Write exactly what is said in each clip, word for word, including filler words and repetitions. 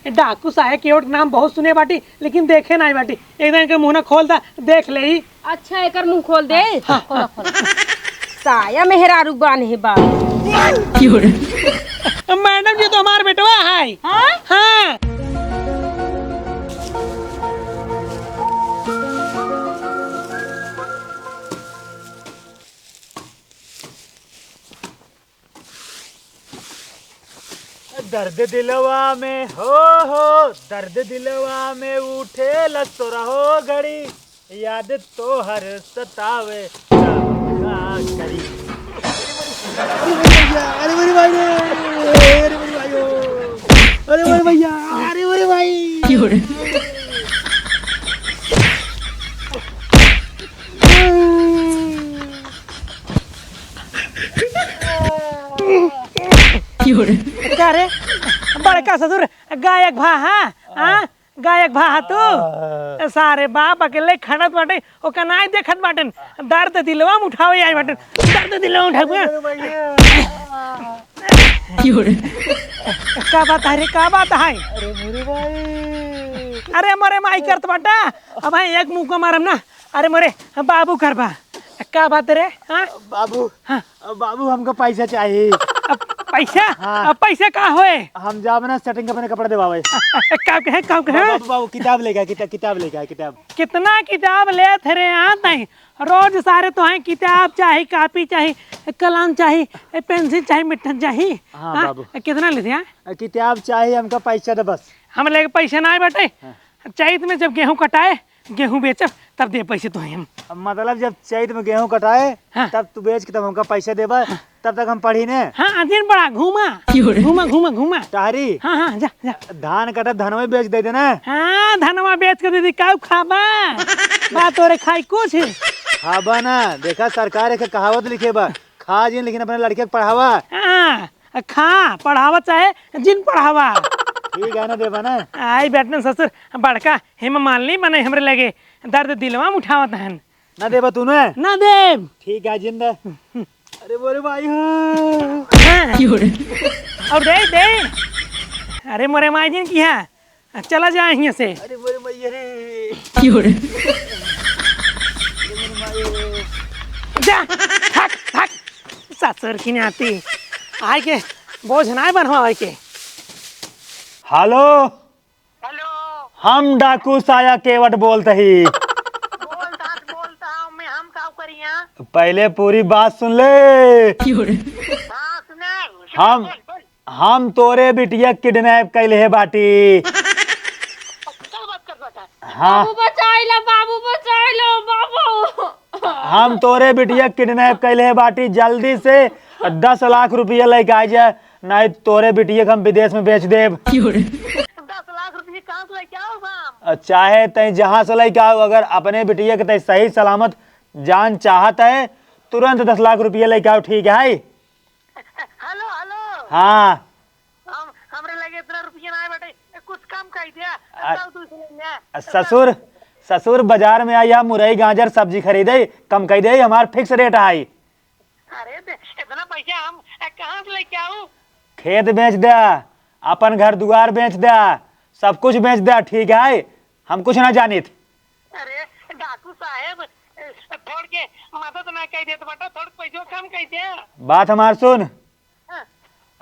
डाकू साहेब केवट नाम बहुत सुने बाटी, लेकिन देखे नाई बाटी। एक दिन के मुंह ना खोल दा, देख ले ही। अच्छा, एकर मुंह खोल दे। हाँ। खोला, खोला। साया मेहरारू बांधे बा। मैडम जी, तो हमार बेटवा है। हाँ? हाँ। दर्द दिलवा में हो, हो, दर्द दिलवा में उठे लसोर हो घड़ी, याद तोहर सतावे, का करी। अरे मेरे भैया, अरे मेरे भाई रे, अरे मेरे भाई हो, अरे मेरे भैया, अरे मेरे भाई। क्यों रे? का रे, बड़का ससुर गायक भा, हाँ? हाँ? गायक भा, हाँ तू? हाँ। सारे बाप अकेले खड़त बाटे, ओका नाई देखत बाटेन। दर्द दिलवा में उठावे आई बाटेन। दर्द दिलवा में उठावे। का बात है रे, का बात है? अरे मोरे भाई। अरे मोरे माई करत बाटा। अब भाई एक मुक्का मारम ना। अरे मोरे बाबू करबा। का बात रे? हाँ? बाबू, हाँ। बाबू, हमका पैसा चाही। अब पैसा? हाँ। अब पैसा का होए? हम जाब ना सेटिंग के अपने कपड़ा देवावे। का कहे, का कहे? बाबू, बाबू, किताब लेके आ, किताब, किताब लेके आ, किताब। कितना किताब लेत रे, हाँ, नहीं। रोज सारे तोहे किताब चाही, कापी चाही, कलम चाही, पेंसिल चाही, मिट्ठन चाही। हाँ, हाँ? बाबू। कितना लेते हैं? किताब चाही, हमका पैसा दे बस। हम लेके पैसा ना आए बाटे। हाँ। चैत में जब गेहूं कटाए, गेहूं बेचब, तब दे पैसे तोहे हम। अब मतलब जब चैत में गेहूं कटाए, हाँ। तब तू बेच के तब हमका पैसे देबा, हाँ। तब तक हम पढ़ी ने। हाँ, दिन बड़ा घूमा। क्यों रे? घूमा, घूमा, घूमा। टहरी। हाँ, हाँ, जा, जा। धान कटत धनवा बेच दे देना। हाँ, धनवा बेच के दे दी, काऊ खाबा? बा तोरे खाई कुछ? खाबा ना, देखा सरकार एक कहावत लिखे बा, खा जिन लेकिन अपने लड़के के पढ़ावा। हाँ। खा, पढ़ावा चाहे जिन पढ़ावा। ठीक है ना, देबा ना? आई बैठन ससुर, बड़का हेमा मालिनी बने हमरे लगे, दर्द दिलवा में उठावत हन। ना देबा तू ना? ना देब। ठीक है, जिन दे। अरे मोरे भाई हो। हाँ। और दे, दे। अरे मोरे माई जिन की है, चला जा हियां से। अरे मोरे मैया रे। क्यों रे? जा, भाग, भाग। ससुर की नाती। आए के बोझ नाय बनवावे के। हेलो। हेलो। हम डाकू साया केवट बोलत ही। बोलता, बोलता हूँ मैं, हम का करिया? पहले पूरी बात सुन ले। क्यों रे? हाँ, सुना। हम बोल, बोल। हम तोरे बिटिया किडनैप कैले हे बाटी। का बात करत बाटा? हाँ। बाबू बचाई लो, बाबू बचाई लो, बाबू। हम तोरे बिटिया किडनैप कैले हे बाटी, जल्दी से दस लाख रुपया लेके आ जा, नहीं तोरे बिटिया के हम विदेश में बेच देब। दस लाख रुपया कहाँ से लेके आओ हम? चाहे तैं जहाँ से लेके आओ, अगर अपने बिटिया के तैं सही सलामत जान चाहत है, तुरंत दस लाख रुपया लेके आओ, ठीक है? Hello, hello. हाँ। हम, हमरे लगे इतना रुपया ना है बेटे, कुछ कम कर दिया। आ, तब तू सुन ले। आ, ससुर, ससुर बाजार में आई, हम मुरई, गाजर, सब्जी खरीदे, कम कर दे, हमार फिक्स रेट आई। अरे दे, इतना पैसा हम, ए, कहाँ से लेके आऊँ? खेत बेच दे, अपन घर दुआर बेच दे, सब कुछ बेच दे, ठीक है, हम कुछ ना जानित। अरे डाकू साहेब, ए, थोड़ के मदद ना कर देत बाटा, थोड़ पैसा कम कर दे। बात हमार सुन, हाँ।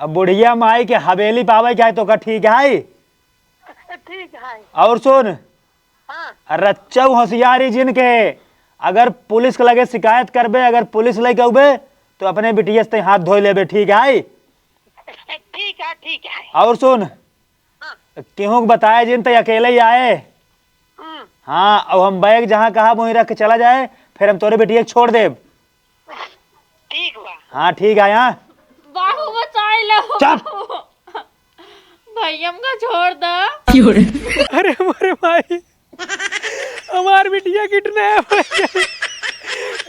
अब बुढ़िया माई के हवेली पावे के है तो का ठीक है? ठीक है। और सुन, हाँ। रच्चऊ होशियारी जिन के, अगर पुलिस के लगे शिकायत करबे, अगर पुलिस लेके अउबे, तो अपने बिटिया से हाथ धोई लेबे, ठीक है? ठीक है, ठीक है। और सुन, हाँ। केहू के बताए जिन, तो अकेले ही आए। हम्म। हाँ, अब हम बैग जहाँ कहा वहीं रख के चला जाए, फिर हम तोरे बिटिया के छोड़ देब। ठीक बा। हाँ, ठीक है, हाँ। बाबू बचाई लो। चुप। बाबू। भैया हमका छोड़ दा। अरे मोरे भाई, हमार बिटिया किडनैप हो गई।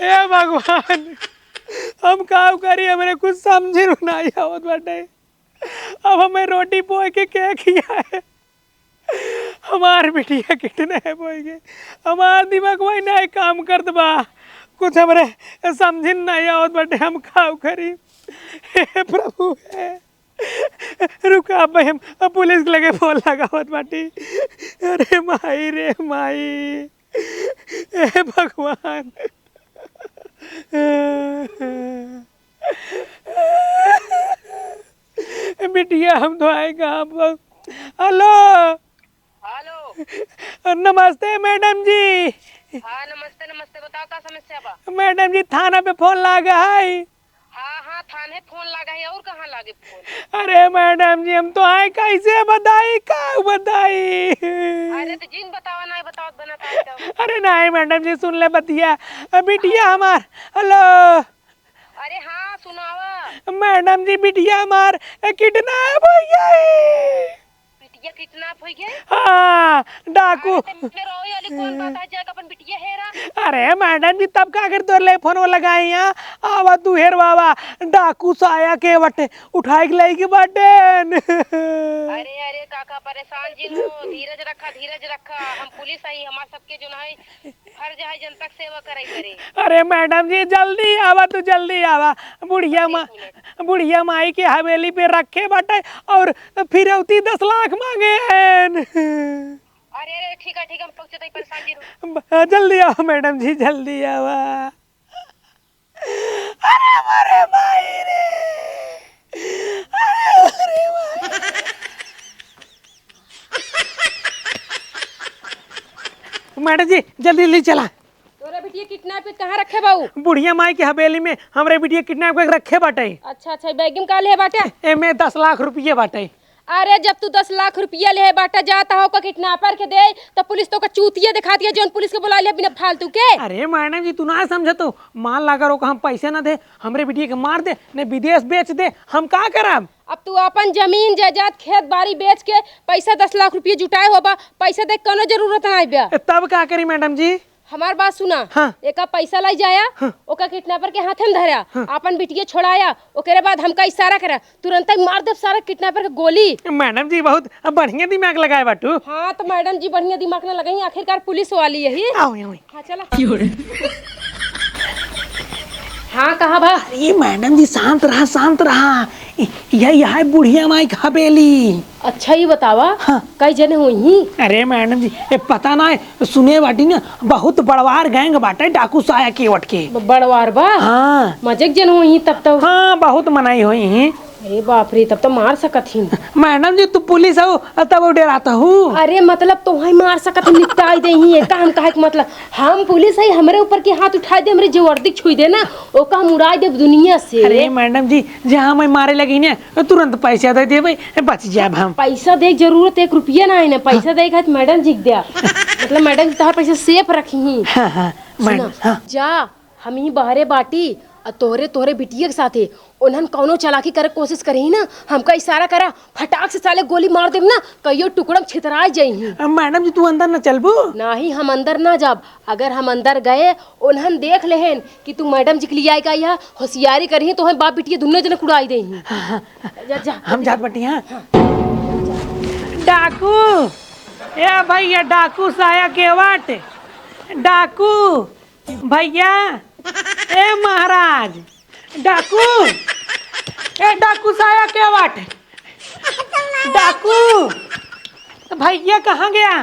ए भगवान, हम का करी, हमरे कुछ समझे में नाई आवत बाटे। अब हमें रोटी पोए के के खियाए? हमार बिटिया किडनैप होइ गए, हमार दिमाग वही नहीं काम करत बा, कुछ हमरे समझिन नहीं आवत बाटे, हम का करी? हे प्रभु हे। रुका, अब हम, अब पुलिस के लगे फोन लगावत बाटी। अरे माई रे माई, ए भगवान। बिटिया, हम तो आए कहाँ पर? हेलो। हेलो। नमस्ते मैडम जी। हाँ, नमस्ते, नमस्ते। बताओ, का समस्या बा? मैडम जी, थाना पे फोन लागा है। हाँ, हाँ, थाने फोन लागा है, और कहाँ लागे फोन? अरे मैडम जी, हम तो आए, कैसे बताई, का बताई? अरे तो जिन बतावा, ना बतावत बना का तब। अरे नहीं मैडम जी, सुन ले बतिया। बिटिया हमार, हेलो। अरे हाँ, सुनावा। मैडम जी, बिटिया हमार किडनैप हो गई। बिटिया किडनैप हो गई? हाँ, डाकू। अरे, ते में रोई वाली कौन बात है, जाके अपन बिटिया हेरा। अरे मैडम जी, तब का कर तोर ले फोन लगाई हैं? आवा तू हेरवावा, डाकू साया के वटे उठाए के लेके बाटेन। अरे, अरे काका, परेशान जिन हो, धीरज रखा, धीरज रखा। हम पुलिस आई, हमार सबके जो है फर्ज है जनता के सेवा करे करे। अरे मैडम जी, जल्दी आवा, तू जल्दी आवा। बुढ़िया बस एक मा-, मिनट। बुढ़िया माई के हवेली पे रखे बाटे और फिरौती दस लाख मांगे हैं। अरे, अरे, ठीक है, ठीक है, हम पहुँचते ही परेशान जी। ब-, जल्दी आवा मैडम जी, जल्दी आवा। अरे, अरे, माई रे। अरे, अरे, माई। मैडम जी, जल्दी ले चला। तोरे बिटिया किडनैप के कहाँ रखे बाऊ? बुढ़िया माई के हवेली में हमरे बिटिया किडनैप करके रखे बाटे। अच्छा, अच्छा, बैग में का ले बाटे? एमे दस लाख रुपये बाटे। अरे, जब तू दस लाख रुपया लेहे बाटा, जा त ओका किडनैपर के दे, त पुलिस तोका चूतिया दिखाती है, जौन पुलिस के बुलाए ले बिना फालतू के। अरे मैडम जी, तू ना समझत हो, मान ला अगर ओका हम पैसे ना दे, हमरे बिटिया के मार दे, ने विदेश बेच दे, हम का करब? अब तू अपन जमीन जायदाद खेत बाड़ी बेच के पैसा दस लाख रुपया जुटाए होबा, पैसा दे के कौनो जरूरत ना आइबा। ए, तब का करी मैडम जी? हमार बात सुना। हाँ। एका पैसा लाई जाया, हाँ। ओका किडनैपर के हाथे में धरा, हाँ। आपन बिटिया छोड़ाया, ओकरे बाद हमका इशारा करा, तुरंत ही मार देब सारा किडनैपर के गोली। मैडम जी बहुत बढ़िया दिमाग लगाए बाटू। हाँ, तो मैडम जी बढ़िया दिमाग ना लगाई, आखिरकार पुलिस वाली यही। आओ, आओ। हाँ, चला। क्यों रे? हाँ, कहा बा? अरे मैडम जी, शांत रहा, शांत रहा। इ-, यही, यही बुढ़िया माई के हवेली। अच्छा, ये बतावा, हाँ। कई जने होइहीं? अरे मैडम जी, ए, पता ना है, सुने बाटी ना, बहुत बड़वार गैंग बाटे डाकू साया केवट के। ब-, बड़वार बा? हाँ। मजे के जन होइहीं तब तो। हाँ, बहुत मनई होइहीं। अरे बाप रे, तब तो मार सकत ही। मैडम जी, तू पुलिस हो, तब वो डेरात हू? अरे मतलब, तोहई मार सकत ही, निपटाई देही, एका हम कहे के मतलब, हम पुलिस है, हमरे ऊपर के हाथ उठाए दे, हमरे जे वर्दी छुई दे ना, ओका हम उड़ाई देब दुनिया से। अरे मैडम जी, जहाँ मैं मारे लगी ना, तुरंत पैसा दे देबे, बच जाब हम। पैसा दे के जरूरत एक रुपया ना है ना, पैसा दे के हाथ मैडम जी के द्या। मतलब मैडम जी तोहार पैसा सेफ रखी ही। हाँ, हाँ, सुना, मैडम, हाँ। जा, हम ही बाहरे बाटी, आ तोहरे, तोहरे बिटिया के साथे, उन्हन कौनो चालाकी करे के कोशिश करही ना, हमका इशारा करा, फटाक से साले गोली मार देब ना, कहियो टुकड़ा में छितराई जइही। अ, मैडम जी, तू अंदर न चलबू? नाही, हम अंदर ना जाब। अगर हम अंदर गए, उन्हन देख लेहेन कि तू मैडम जी के लिए आए का, यह होशियारी करही, तो हम बाप बिटिया दुनो जने कुड़ाई देही। हाँ, हाँ। जा, जा। हम जात बाटी, हाँ। हाँ। डाकू, ए भैया, डाकू साया केवट, डाकू, भैया, ए महाराज, डाकू, ए डाकू साया केवट, डाकू, भैया कहाँ गया?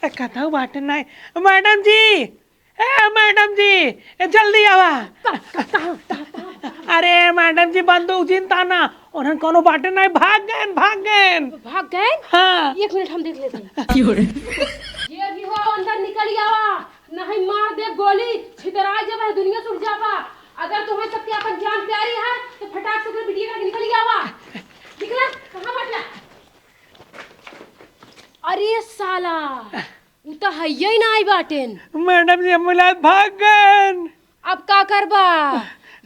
ए, कतहु बाटे नहीं। मैडम जी, ए मैडम जी, ए जल्दी आवा। का, का, कहाँ, कहाँ, कहाँ, कहाँ? अरे मैडम जी, बंदूक जिन ताना, उन्हन कौनो बाटे नहीं, भाग गएन, भाग गएन। भाग गएन? हाँ। एक मिनट हम देख लेते हैं। क्यों रे? जे भी हो अंदर निकल आवा, नहीं मार दे गोली, छितराई जब है दुनिया से उठ जाबा। अगर तुम्हें सबके अपन जान प्यारी है तो फटाक से अपने बिटिया का निकल आवा। निकला, कहाँ बाटला? अरे साला, उ तो हइये ही ना आई बाटेन। मैडम जी, हम मिलात भाग गएन। अब का करबा?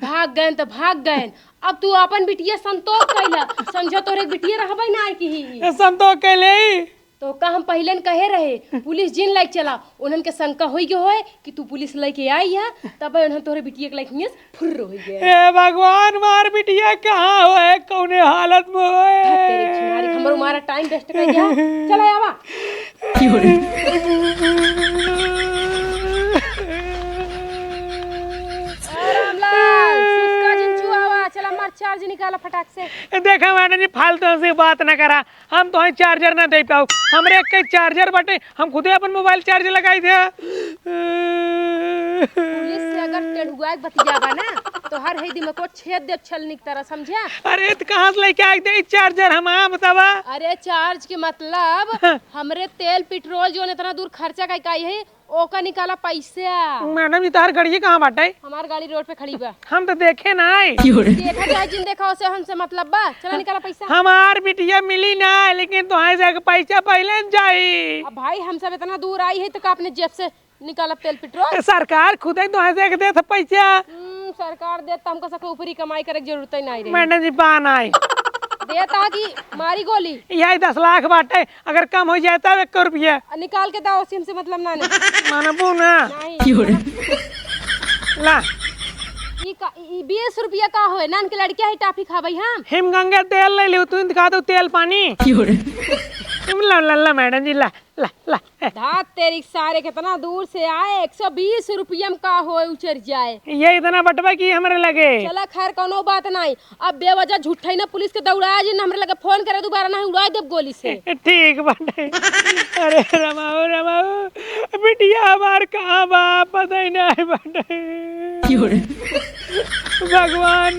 भाग गएन तो भाग गएन। अब तू अपन बिटिया संतोष कैला, समझो तोरे बिटिया रहबे ना आई की ही। ए, संतोष कैले ही। तो का हम पहिले न कहे रहे, पुलिस जिन लाइक चला, उन्हन के शंका होई गयो होए कि तू पुलिस लेके आई है, तब उन्हन तोरे बिटिया के लाइक हियस फुर्र होई गए। हे भगवान, मार बिटिया कहाँ होए, कौने हालत में होए? धत तेरे छिनारी, हमरो मारा टाइम वेस्ट कर दिया। चला आवा। ए रामलाल, सुस्का जिन चुआवा, चला मरचा निकाला फटाक से। देखा मैडम जी, फालतू से बात ना करा, हम तोहई charger ना दे पाऊ, हमरे एक charger बाटे, हम खुदे अपन mobile charge लगाई दे। पुलिस से अगर टेढ़ुआ के बतियाबा ना, तो हर है दिमाग को छेद देब छलनी की तरह, समझा? अरे, तो कहाँ से लेके आई दे charger हम, हाँ, बतावा? अरे, charge के मतलब, हाँ। हमरे तेल पेट्रोल जो इतना दूर खर्चा कई काई है, ओका निकाला पैसा। मैडम, ई तोहार गाड़िए कहाँ बाटे? हमार गाड़ी रोड पे खड़ी बा। हम तो देखे ना आई। देखा जाए, जिन देखा, ओसे हमसे मतलब बा। चला, निकाला पैसा। हमार बिटिया मिली ना, लेकिन तोहार से पैसा पहले न जाई। अब भाई, हम सब इतना दूर आई है, तो का अपने जेब से निकालब तेल पेट्रोल? सरकार खुदे तोहार से देत पैसा। हम्म, सरकार देत, तो हमका सबके ऊपरी कमाई करे के जरूरत ही नहीं रही। मैडम जी, बा नाई। देत आ कि मारी गोली? यही दस लाख बाटे, अगर कम हो जाए तब एक रुपया। आ, निकाल के दाओ, सिम से मतलब ना नहीं। मानबू ना? नहीं। ला। ई का, ई बीस रुपया का होए? नान के लड़किया है, टाफी खाबई हम। हिमगंगा तेल ले लियो, तू दिखा दो तेल पानी। क्यों रे? तुम ला, ला, ला, मैडम जी, ला, ला, ला। धात तेरी सारे, कितना दूर से आए, एक सौ बीस रुपया में का होए, उचर जाए। ये इतना बटवा की हमरे लगे। चला, खैर, कौनो बात नहीं। अब बेवजह झूठा ही ना पुलिस के दौड़ाया जी, ना हमरे लगे फोन करे, दोबारा ना उड़ाई देब गोली से। ठीक बाटे। अरे रमाओ, रमाओ, बिटिया हमार कहाँ बा, पता ही नहीं बाटे। क्यों रे? भगवान,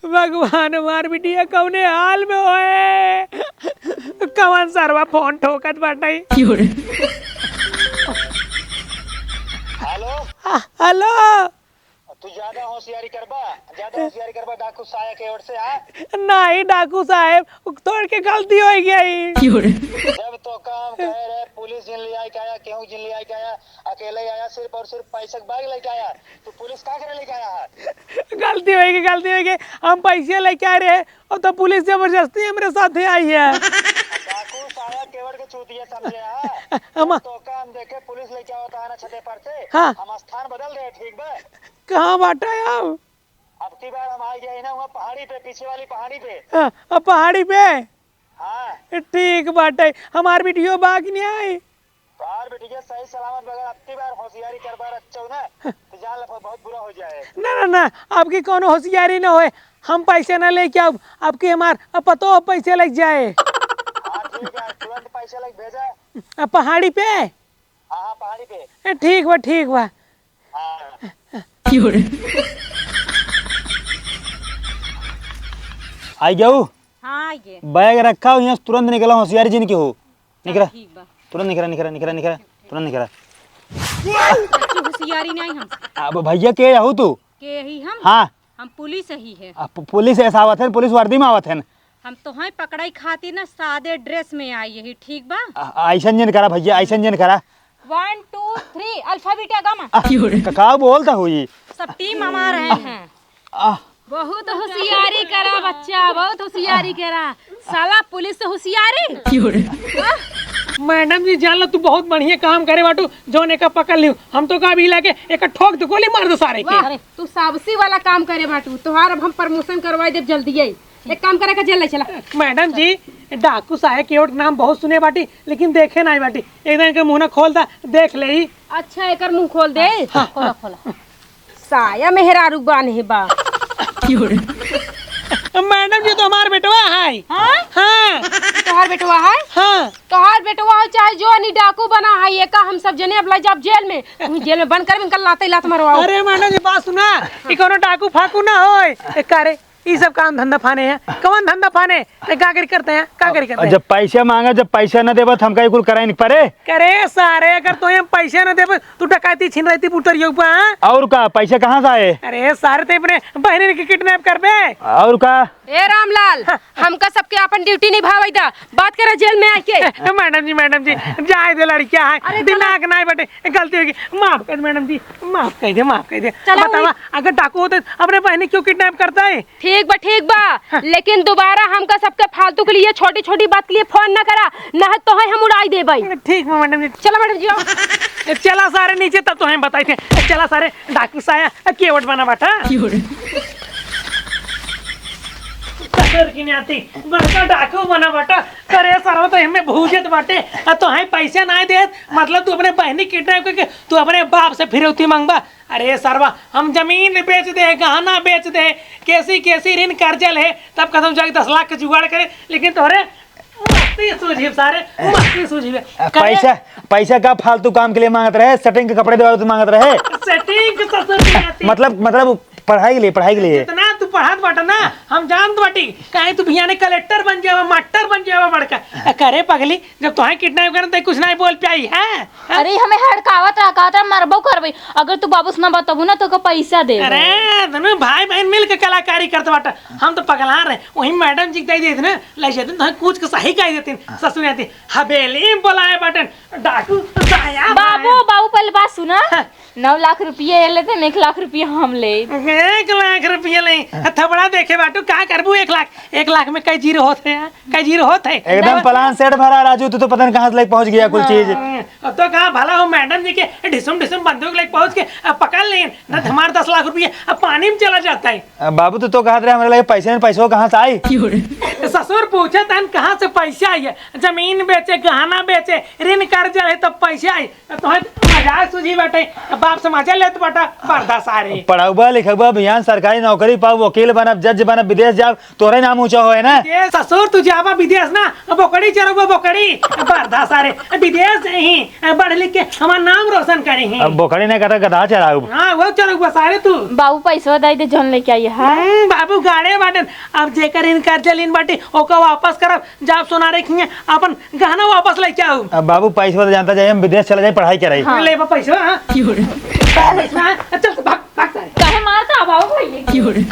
भगवान, हमार बिटिया कौने हाल में होए? कौन सरवा फोन ठोकत बाटे? क्यों रे? हेलो? आ, हेलो? तू ज्यादा होशियारी करबा, ज्यादा होशियारी करबा डाकू साया के ओर से, हाँ? नहीं डाकू साहेब, तोर के गलती होइ गई। जब तो काम कहे रहे, पुलिस जिन ले आई के आया, केहू जिन ले आई के आया, अकेले आया, सिर्फ और सिर्फ पैसे के बैग लेके आया। तू पुलिस का करे लेके आया है? गलती होइ गई, गलती होइ गई, हम पैसे लेके आ रहे हैं और तो पुलिस जबरदस्ती हमरे साथे आई है। डाकू साया केवड़ के चूतिया समझे है। हम तो काम देखे पुलिस लेके आवत है ना छते पर से। हाँ। हम स्थान बदल रहे, ठीक बा? कहाँ बाटा है अब? अब की बार हम आ गए ना, वहाँ पहाड़ी पे, पीछे वाली पहाड़ी पे। हाँ, अब पहाड़ी पे? हाँ। ठीक बाटे, हमार बिटियो बा कि नहीं आई? तोहार बिटिया सही सलामत, मगर अब की बार होशियारी करबा रच्चो ना, तो जान ला बहुत बुरा हो जाए। ना, ना, ना, आपकी कौनो होशियारी ना होए, हम पैसे ना लेके आउब, आपकी हमार अब पतो पैसे लेके जाए। हाँ, ठीक है, तुरंत पैसे लेके भेजा। अब पहाड़ी पे? हाँ, हाँ, पहाड़ी पे। ए, ठीक बा, ठीक बा। हाँ। आई जाऊ। हाँ, आइए। बैग रखा हो, यहाँ से तुरंत निकला, होशियारी जिन की हो। चल, निकला। ठीक बा। तुरंत निकला, निकला, निकला, निकला, तुरंत निकला। बच्ची होशियारी नहीं हम। अब भैया के हो तू? के ही हम? हाँ। हम पुलिस ही है। आ, पु-, पुलिस ऐसा आवत है, पुलिस वर्दी में आवत है। हम तोहई पकड़ाई खातिर ना सादे ड्रेस में आई यही, ठीक बा? आ, ऐसन जिन करा भैया, ऐसन जिन करा। One, two, three, alpha beta gamma. आ, का, का बोलता हुई? सब टीम हमार है। आ, बहुत होशियारी करा बच्चा, बहुत होशियारी करा। साला पुलिस से होशियारी। मैडम जी, जान लो, तू बहुत बढ़िया काम करे बाटू, जौन एका पकड़ लियो। हम तो का अभी लाके एका ठोक दे, गोली मार दो सारे के। वाह, तू साबसी वाला काम करे बाटू, तोहार अब हम promotion करवाई देब जल्दी ही। एक काम करे का, जेल ले चला। मैडम जी, डाकू साहेब के ओट नाम बहुत सुने बाटी, लेकिन देखे नाई बाटी। एक दिन के मुंह ना खोल दा, देख ले ही। अच्छा, एकर मुंह खोल दे। हाँ। खोला, खोला। साया मेहरारू बान्हे बा। मैडम जी, तो हमार बेटवा है। हाँ? हाँ। तोहार बेटवा है? हाँ। तोहार बेटवा हो चाहे जो नी डाकू बना है, एका हम सब जने अब ले जाब जेल में। तू जेल में बंद कर, इनका लाते लात मरवाओ। अरे मैडम जी, बात सुना, ई कोनो डाकू फाकू ना होए। ए, का रे, ई सब काम धंधा फाने हैं? कौन धंधा फाने? ए, का करी करते हैं? का करी करते हैं? जब पैसा मांगा, जब पैसा न देबा, तो हमका ई कुल कराई नहीं पड़े। करे सारे, अगर तो हम पैसा न देबे, तू डकैती छिनरैती बुटर यूपा, हाँ? और का, पैसा कहाँ से आए? अरे सारे, ते अपने बहनी के kidnap करबे? और का? ए रामलाल, हाँ। हमका सबके आपन duty निभावे दा, बात करे जेल में आके। ए, मैडम जी, मैडम जी, जाए दे, लड़किया है, अरे दिमाग नहीं बटे, गलती होगी, माफ कर मैडम जी, माफ कर दे, माफ कर दे। चला बतावा, अगर डाकू होते, अपने बहनी क्यों kidnap करता है? ठीक बा, ठीक बा, हाँ। लेकिन दोबारा हमका सबके फालतू के लिए, छोटी-छोटी बात के लिए फोन ना करा, ना है तो है हम उड़ाई देबई। ठीक बा मैडम जी। चला मैडम जी, आओ। ए, चला सारे नीचे, तब तो हम बताई थे। ए, चला सारे डाकू साया, ए, केवट बना बाटा। केवट। कसर की नाती, बड़का डाकू बना बाटा। करे सरवा तो हमें भूजत बाटे, आ तो है पैसा ना देत, मतलब तू अपने बहनी kidnap करके तू अपने बाप से फिरौती मांगबा। अरे सरवा, हम जमीन बेच दे, गहना बेच दे, केसी केसी ऋण कर्जा ले, तब कसम जाके दस लाख के जुगाड़ करे, लेकिन तोहरे मस्ती सूझी सारे, मस्ती सूझी। अ, करे? पैसा, पैसा का फालतू काम के लिए मांगत रहे? सेटिंग के कपड़े देवावे तो मांगत रहे? सेटिंग के ससुर की आती। मतलब, मतलब पढ़ाई के लिए, पढ़ाई के लिए। जितना तू पढ़त बाटा ना, हम जानत बाटी, काहे तू बिहाने कलेक्टर बन जावा, मास्टर बन जावा बड़का। अ, करे पगली, जब तोहे किडनैप करन त कुछ नहीं बोल पाई है। अरे, हमें हड़कावत रहा, कहत रहा, "मरबो करबे, अगर तू बाबू से ना बतबू ना, तो का पैसा दे।" अरे, दोनों भाई बहन मिल के कलाकारी करत बाटा। हम तो पगला रहे, वही मैडम जी के दे देते ना, ले जाते तो कुछ के सही कह देते, ससुर आती, "हवेली में बुलाए बाटन, डाकू साया बाबू, बाया।" बाबू, पहले बात सुना। हाँ। नौ लाख रुपया ये लेते, एक लाख रुपया हम ले। एक लाख रुपया ले, थबड़ा देखे बाटू, का करबू एक लाख? एक लाख में कई जीरो होत है, यार? कई जीरो होत है? एकदम प्लान सेट भरा राजू, तू तो पता नहीं कहाँ से लेके पहुँच गया कुल चीज। हाँ, अब तो कहाँ भला हो मैडम जी के ढिसुम ढिसुम बंदूक लेके पहुँच के अब पकड़ लें, न तो हमारा दस लाख रुपया अब पानी में चला जाता है। अब बाबू, तू तो कहत रहे हमारे लगे पैसे नहीं, पैसो कहाँ से आई? ससुर पूछे तन कहाँ से पैसा आई है? जमीन बेचे, गहना बेचे, ऋण कर्जा है तब पैसा आई। तोहे मजाक सूझी बाटे, बाप से मजा लेत बाटा, पर्दा सारे। पढ़उबा लिखउबा, बिहान सरकारी नौकरी पाउ, वकील बनब, जज बनब, विदेश जाब, तोरे नाम ऊंचा होए ना। ए ससुर, तू जाबा विदेश ना, बोकड़ी चरउबा, बोकड़ी। पर्दा सारे, विदेश ही बढ़ लिख के हमार नाम रोशन करी ही। अब बोकड़ी नहीं कहता, गधा चराउब। हाँ, वो चरउबा सारे तू। बाबू, पैसवा दे दे, जौन लेके आई है। हम्म, बाबू गाड़े बाटन, अब जेकर ऋण कर्जा लीन बाटे, ओका वापस करब, जाब सोनारे खिया अपन गहना वापस लेके आऊ। अब बाबू, पैसवा तो जानता जाए, हम विदेश चला जाए, पढ़ाई कराई। हाँ। ले बा पैसवा, हाँ। पैसवा, हाँ। चल, भाग, भाग सारे। काहे मारता बाबू भाई?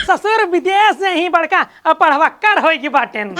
ससुर विदेश से ही बड़का अब पढ़वक्कर होई के बाटेन।